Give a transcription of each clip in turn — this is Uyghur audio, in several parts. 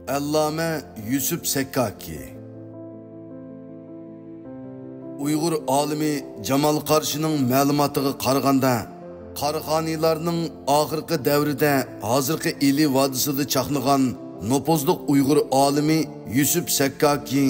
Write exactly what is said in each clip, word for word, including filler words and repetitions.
ئەللامە يۈسۈپ سەككاكى. ئۇيغۇر ئالىمى جامال قارىشىنىڭ مەلۇماتىغا قارىغاندا، قاراخانىيلارنىڭ ئاخىرقى دەۋرىدە ھازىرقى ئىلى ۋادىسىدا چاقنىغان نوپۇزلۇق ئۇيغۇر ئالىمى يۈسۈپ سەككاكى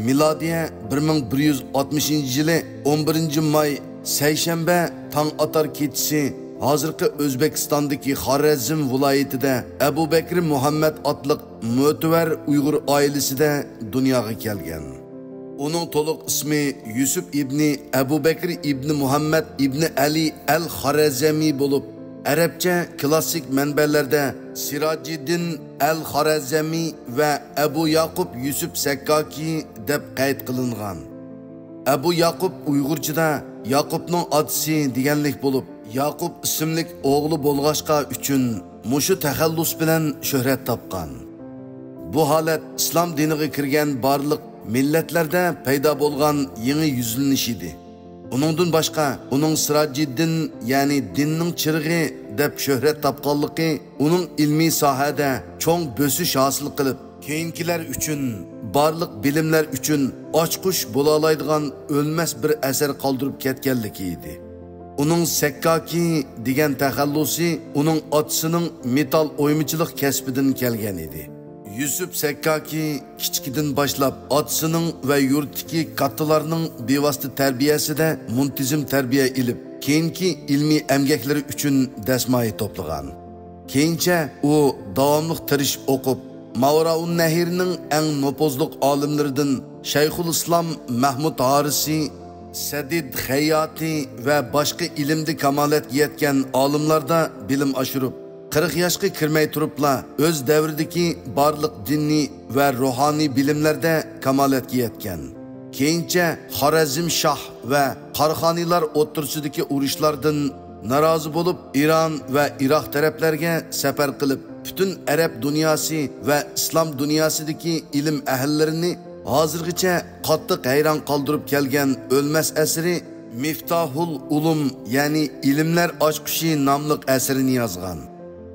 مىلادىيە بىر مىڭ بىر يۈز ئاتمىشىنچى يىلى ئون بىرىنچى ماي سەيشەنبە تاڭ ئاتار كېچىسى ھازىرقى ئۆزبېكىستاندىكى خارەزم ۋىلايىتىدە ئەبۇ بەكرى مۇھەممەد ئاتلىق مۆتىۋەر ئۇيغۇر ئائىلىسىدە دۇنياغا كەلگەن. ئۇنىڭ تولۇق ئىسمى يۈسۈپ ئىبنى ئەبۇ بەكرى ئىبنى مۇھەممەد ئىبنى ئەلى ئەل خارەزەمى بولۇپ، ئەرەبچە كلاسسىك مەنبەلەردە سىراجىددىن ئەل خارەزەمى ۋە ئەبۇ ياقۇپ يۈسۈپ سەككاكى دەپ قەيت قىلىنغان. ئەبۇ ياقۇپ ئۇيغۇرچىدا ياقۇپنىڭ ئاتىسى دېگەنلىك بولۇپ، ياقۇپ ئىسىملىك ئوغلى بولغاچقا ئۈچۈن مۇشۇ تەخەللۇس بىلەن شۆھرەت تاپقان. بۇ ھالەت ئىسلام دىنىغا كىرگەن بارلىق مىللەتلەردە پەيدا بولغان يېڭى يۈزلىنىش ئىدى. ئۇنىڭدىن باشقا، ئۇنىڭ سىراجىددىن، يەنى دىننىڭ چىرىغى دەپ شۆھرەت تاپقانلىقى ئۇنىڭ ئىلمىي ساھەدە چوڭ بۆسۈش ھاسىل قىلىپ، كېيىنكىلەر ئۈچۈن، بارلىق بىلىملەر ئۈچۈن ئاچقۇچ بولالايدىغان ئۆلمەس بىر ئەسەر قالدۇرۇپ كەتكەنلىكى ئىدى. ئۇنىڭ سەككاكى دېگەن تەخەللۇسى ئۇنىڭ ئاتىسىنىڭ مېتال ئويمىچىلىق كەسپىدىن كەلگەن ئىدى. يۈسۈپ سەككاكى كىچىكىدىن باشلاپ ئاتىسىنىڭ ۋە يۇرتتىكى كاتتىلارنىڭ بىۋاسىتە تەربىيەسىدە مۇنتىزىم تەربىيە ئېلىپ، كېيىنكى ئىلمىي ئەمگەكلىرى ئۈچۈن دەسمايە توپلىغان. كېيىنچە ئۇ داۋاملىق تىرىشىپ ئوقۇپ، ماۋراۇننەھرنىڭ ئەڭ نوپۇزلۇق ئالىملىرىدىن شەيخۇلئىسلام مەھمۇد ھارىسى، سەدىد خەيياتى ۋە باشقا ئىلىمدە كامالەتكە يەتكەن ئالىملاردا بىلىم ئاشۇرۇپ، قىرىق ياشقا كىرمەي تۇرۇپلا ئۆز دەۋرىدىكى بارلىق دىنىي ۋە روھانىي بىلىملەردە كامالەتكە يەتكەن. كېيىنچە خارەزم شاھ ۋە قاراخانىيلار ئوتتۇرىسىدىكى ئۇرۇشلاردىن نارازى بولۇپ، ئىران ۋە ئىراق تەرەپلەرگە سەپەر قىلىپ، پۈتۈن ئەرەب دۇنياسى ۋە ئىسلام دۇنياسىدىكى ئىلىم ئەھلىلىرىنى ھازىرغىچە قاتتىق ھەيران قالدۇرۇپ كەلگەن ئۆلمەس ئەسىرى مىفتاھۇل ئۇلۇم، يەنى ئىلىملەر ئاچقۇچى ناملىق ئەسىرىنى يازغان.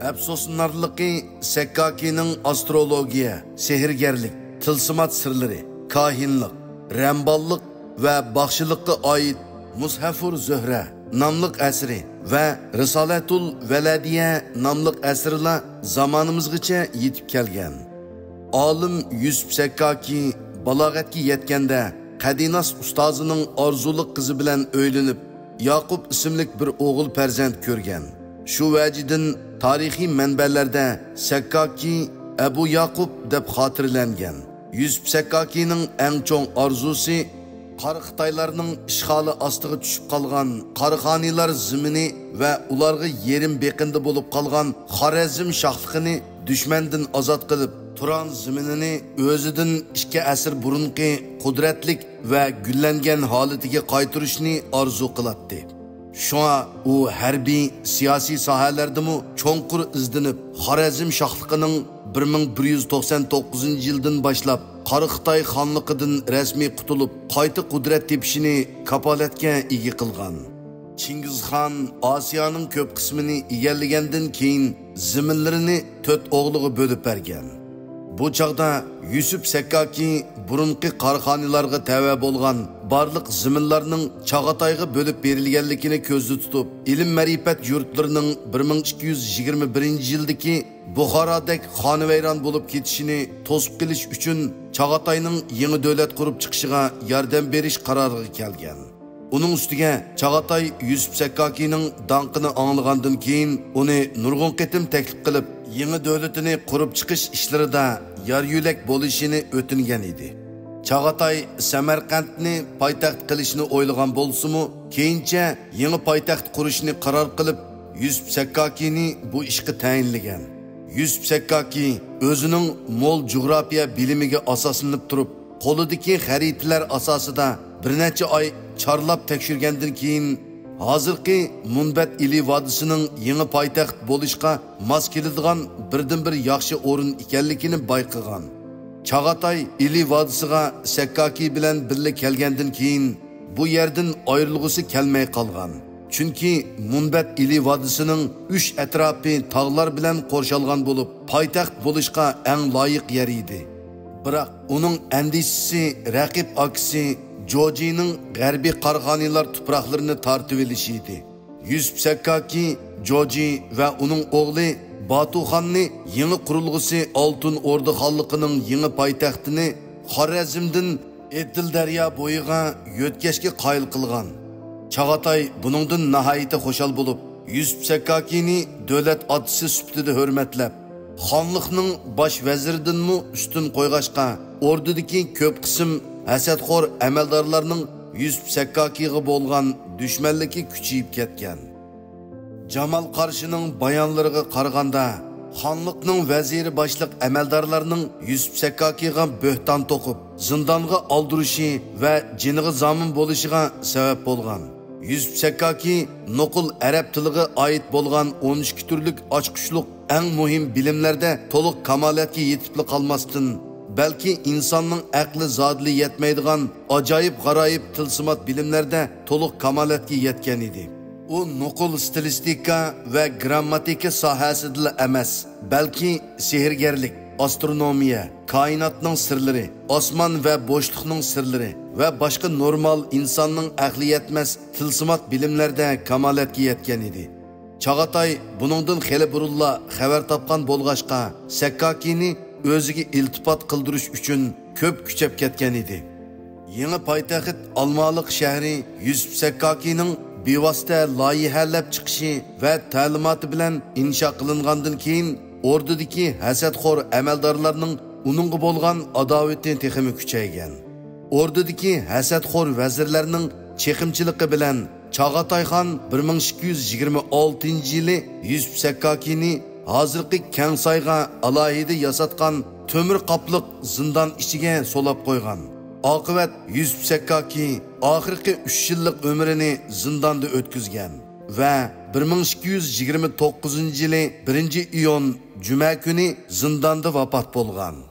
ئەپسۇسلىنارلىقى، سەككاكىنىڭ ئاسترولوگىيە، سېھىرگەرلىك، تىلسىمات سىرلىرى، كاھىنلىق، رەمباللىق ۋە باخشىلىققا ئائىت مۇسھەفۇر زۆھرە ناملىق ئەسىرى ۋە رىسالەتۇل ۋەلەدىيە ناملىق ئەسىرىلا زامانىمىزغىچە يېتىپ كەلگەن. ئالىم يۈسۈپ سەككاكى بالاغەتكە يەتكەندە، قەدىناس ئۇستازىنىڭ ئارزۇلۇق قىزى بىلەن ئۆيلىنىپ، ياقۇپ ئىسىملىك بىر ئوغۇل پەرزەنت كۆرگەن. شۇ ۋەجىدىن تارىخىي مەنبەلەردە سەككاكى ئەبۇ ياقۇپ دەپ خاتىرىلەنگەن. يۈسۈپ سەككاكىنىڭ ئەڭ چوڭ ئارزۇسى قارا خىتايلارنىڭ ئىشغالى ئاستىغا چۈشۈپ قالغان قاراخانىيلار زېمىنى ۋە ئۇلارغا يېرىم بېقىندى بولۇپ قالغان خارەزم شاھلىقىنى دۈشمەندىن ئازاد قىلىپ، تۇران زېمىنىنى ئۆزىدىن ئىككى ئەسىر بۇرۇنقى قۇدرەتلىك ۋە گۈللەنگەن ھالىتىگە قايتۇرۇشنى ئارزۇ قىلاتتى. شۇڭا ئۇ ھەربىي، سىياسىي ساھەلەردىمۇ چوڭقۇر ئىزدىنىپ، خارەزم شاھلىقىنىڭ بىر مىڭ بىر يۈز توقسان توققۇزىنچى يىلدىن باشلاپ قارا خىتاي خانلىقىدىن رەسمىي قۇتۇلۇپ، قايتا قۇدرەت تېپىشىنى كاپالەتكە ئىگە قىلغان. چىڭگىزخان ئاسىيانىڭ كۆپ قىسمىنى ئىگىلىگەندىن كېيىن، زېمىنلىرىنى تۆت ئوغلىغا بۆلۈپ بەرگەن. بۇ چاغدا يۈسۈپ سەككاكى بۇرۇنقى قاراخانىيلارغا تەۋە بولغان بارلىق زېمىنلارنىڭ چاغاتايغا بۆلۈپ بېرىلگەنلىكىنى كۆزدە تۇتۇپ، ئىلىم-مەرىپەت يۇرتلىرىنىڭ بىر مىڭ ئىككى يۈز يىگىرمە بىرىنچى يىلدىكى بۇخارادەك خانىۋەيران بولۇپ كېتىشىنى توسۇپ قېلىش ئۈچۈن، چاغاتاينىڭ يېڭى دۆلەت قۇرۇپ چىقىشىغا ياردەم بېرىش قارارىغا كەلگەن. ئۇنىڭ ئۈستىگە، چاغاتاي يۈسۈپ سەككاكىنىڭ داڭقىنى ئاڭلىغاندىن كېيىن، ئۇنى نۇرغۇن قېتىم تەكلىپ قىلىپ، يېڭى دۆلىتىنى قۇرۇپ چىقىش ئىشلىرىدا يار-يۆلەك بولۇشىنى ئۆتۈنگەن ئىدى. چاغاتاي سەمەرقەنتنى پايتەخت قىلىشنى ئويلىغان بولسىمۇ، كېيىنچە يېڭى پايتەخت قۇرۇشنى قارار قىلىپ، يۈسۈپ سەككاكىنى بۇ ئىشقا تەيىنلىگەن. يۈسۈپ سەككاكى ئۆزىنىڭ مول جۇغراپىيە بىلىمىگە ئاساسلىنىپ تۇرۇپ، قولىدىكى خەرىتىلەر ئاساسىدا بىر نەچچە ئاي چارلاپ تەكشۈرگەندىن كېيىن، ھازىرقى مۇنبەت ئىلى ۋادىسىنىڭ يېڭى پايتەخت بولۇشقا ماس كېلىدىغان بىردىنبىر ياخشى ئورۇن ئىكەنلىكىنى بايقىغان. چاغاتاي ئىلى ۋادىسىغا سەككاكى بىلەن بىللە كەلگەندىن كېيىن، بۇ يەردىن ئايرىلغۇسى كەلمەي قالغان. چۈنكى مۇنبەت ئىلى ۋادىسىنىڭ ئۈچ ئەتراپى تاغلار بىلەن قورشالغان بولۇپ، پايتەخت بولۇشقا ئەڭ لايىق يەر ئىدى. بىراق ئۇنىڭ ئەندىشىسى رەقىب ئاكىسى جوجىنىڭ غەربىي قاراخانىيلار تۇپراقلىرىنى تارتىۋېلىشى ئىدى. يۈسۈپ سەككاكى جوجى ۋە ئۇنىڭ ئوغلى باتۇخاننى يېڭى قۇرۇلغۇسى ئالتۇن ئوردا خانلىقىنىڭ يېڭى پايتەختىنى خارەزمدىن ئېدىل دەريا بويىغا يۆتكەشكە قايىل قىلغان. چاغاتاي بۇنىڭدىن ناھايىتى خۇشال بولۇپ، يۈسۈپ سەككاكىنى دۆلەت ئاتىسى سۈپىتىدە ھۆرمەتلەپ، خانلىقنىڭ باش ۋەزىرىدىنمۇ ئۈستۈن قويغاچقا، ئوردىدىكى كۆپ قىسىم ھەسەتخور ئەمەلدارلارنىڭ يۈسۈپ سەككاكىغا بولغان دۈشمەنلىكى كۈچىيىپ كەتكەن. جامال قارشىنىڭ بايانلىرىغا قارىغاندا، خانلىقنىڭ ۋەزىرى باشلىق ئەمەلدارلارنىڭ يۈسۈپ سەككاكىغا بۆھتان توقۇپ، زىندانغا ئالدۇرۇشى ۋە جېنىغا زامىن بولۇشىغا سەۋەب بولغان. يۈسۈپ سەككاكى نوقۇل ئەرەب تىلىغا ئائىت بولغان ئون ئىككى تۈرلۈك ئاچقۇچلۇق ئەڭ مۇھىم بىلىملەردە تولۇق كامالەتكە يېتىپلا قالماستىن، بەلكى ئىنساننىڭ ئەقلى زادىلا يەتمەيدىغان ئاجايىپ-غارايىپ تىلسىمات بىلىملەردە تولۇق كامالەتكە يەتكەن ئىدى. ئۇ نوقۇل ستىلىستىكا ۋە گرامماتىكا ساھەسىدىلا ئەمەس، بەلكى سېھىرگەرلىك، ئاسترونومىيە، كائىناتنىڭ سىرلىرى، ئاسمان ۋە بوشلۇقنىڭ سىرلىرى ۋە باشقا نورمال ئىنساننىڭ ئەقلى يەتمەس تىلسىمات بىلىملەردە كامالەتكە يەتكەن ئىدى. چاغاتاي بۇنىڭدىن خېلى بۇرۇنلا خەۋەر تاپقان بولغاچقا، سەككاكىنى ئۆزىگە ئىلتىپات قىلدۇرۇش ئۈچۈن كۆپ كۈچەپ كەتكەن ئىدى. يېڭى پايتەخت ئالمالىق شەھىرى يۈسۈپ سەككاكىنىڭ بىۋاسىتە لايىھەلەپ چىقىشى ۋە تەلىماتى بىلەن ئىنشا قىلىنغاندىن كېيىن، ئوردىدىكى ھەسەتخور ئەمەلدارلارنىڭ ئۇنىڭغا بولغان ئاداۋىتى تېخىمۇ كۈچەيگەن. ئوردىدىكى ھەسەتخور ۋەزىرلەرنىڭ چېقىمچىلىقى بىلەن چاغاتايخان بىر مىڭ ئىككى يۈز يىگىرمە ئالتىنچى يىلى يۈسۈپ سەككاكىنى ھازىرقى كەڭسايغا ئالاھىدە ياساتقان تۆمۈر قاپلىق زىندان ئىچىگە سولاپ قويغان. ئاقىۋەت يۈسۈپ سەككاكى ئاخىرقى ئۈچ يىللىق ئۆمرىنى زىنداندا ئۆتكۈزگەن ۋە بىر مىڭ ئىككى يۈز يىگىرمە توققۇزىنچى يىلى بىرىنچى ئىيۇن جۈمە كۈنى زىنداندا ۋاپات بولغان.